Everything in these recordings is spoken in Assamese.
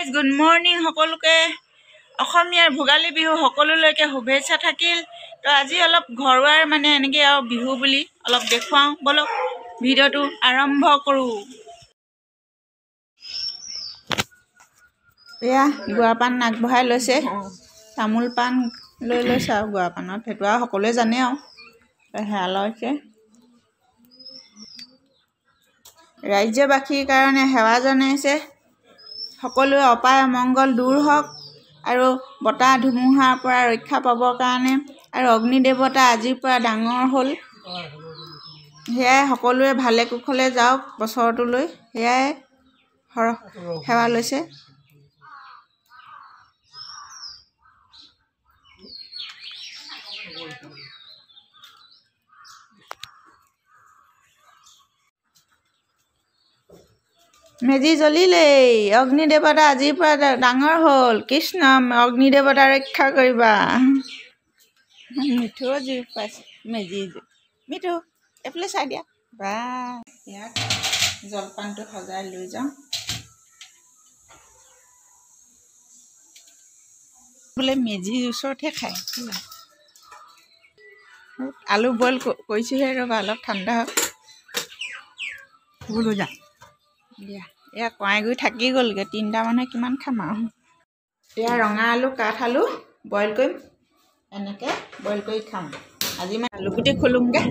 গাইজ, গুড মৰ্ণিং সকলোকে। অসমীয়াৰ ভোগালী বিহু সকলোলৈকে শুভেচ্ছা থাকিল। তো আজি অলপ ঘৰুৱাৰ মানে এনেকৈ আৰু বিহু বুলি অলপ দেখুৱাওঁ, ব'লক ভিডিঅ'টো আৰম্ভ কৰোঁ। এয়া গুৱা পাণ আগবঢ়াই লৈছে, তামোল পাণ লৈ লৈছে আৰু গুৱা পাণত সেইটো আৰু সকলোৱে জানে আৰু সেয়া লৈছে। ৰাজ্যবাসীৰ কাৰণে সেৱা জনাইছে, সকলোৱে অপায় অমংগল দূৰ হওক আৰু বতাহ ধুমুহাৰ পৰা ৰক্ষা পাবৰ কাৰণে। আৰু অগ্নি দেৱতা আজিৰ পৰা ডাঙৰ হ'ল, সেয়াই সকলোৱে ভালে কুশলে যাওক বছৰটোলৈ, সেয়াই সেৱা লৈছে। মেজি জ্বলিলেই, অগ্নি দেৱতা আজিৰ পৰা ডাঙৰ হ'ল। কৃষ্ণ অগ্নি দেৱতা ৰক্ষা কৰিবা। মিঠুও জুই পাইছে মেজি জুই। মিঠু এইফালে চাই দিয়া বা। ইয়াত জলপানটো সজাই লৈ যাওঁ বোলে, মেজিৰ ওচৰতহে খায়। আলু বইল কৰিছোঁহে, ৰ'বা অলপ ঠাণ্ডা হওক দিয়া। এয়া কঁৱাইগুৰি থাকি গ'লগৈ, তিনিটা মানুহে কিমান খাম আৰু। এয়া ৰঙা আলু কাঠ আলু বইল কৰিম, এনেকৈ বইল কৰি খাম আজি। মই আলুগুটি খোলোঁগৈ।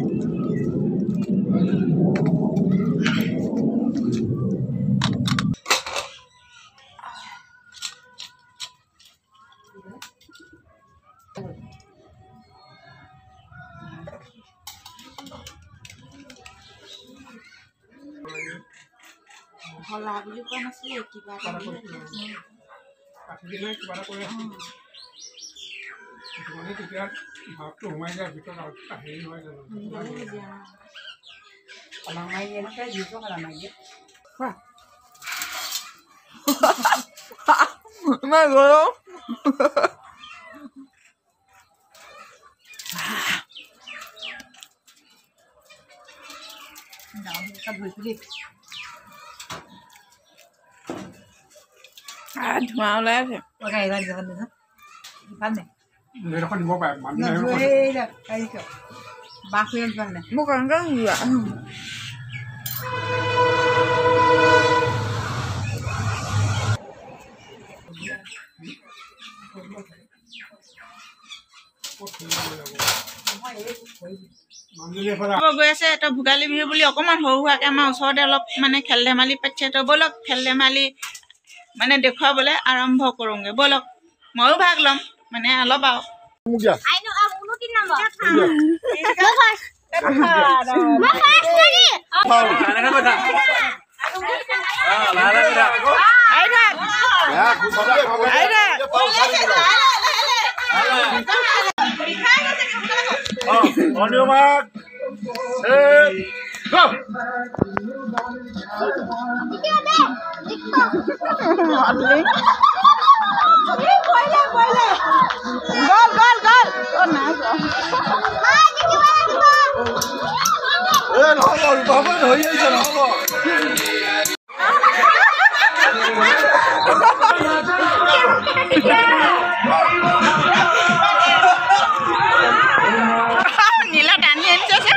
হলা বুলি কোৱা নাছিলে, কিবা ইমান গৰম। ধোঁৱা ওলাই আছে। মোক গৈ আছে। তো ভোগালী বিহু বুলি অকণমান সৰু সুৰাকৈ আমাৰ ওচৰতে অলপ মানে খেল ধেমালি পাতিছে। তো ব'লক খেল ধেমালি মানে দেখুৱাবলৈ আৰম্ভ কৰোঁগৈ, ব'লক। ময়ো ভাগ ল'ম মানে অলপ আৰু। গল গল গল। নীলা টানি আনিছে।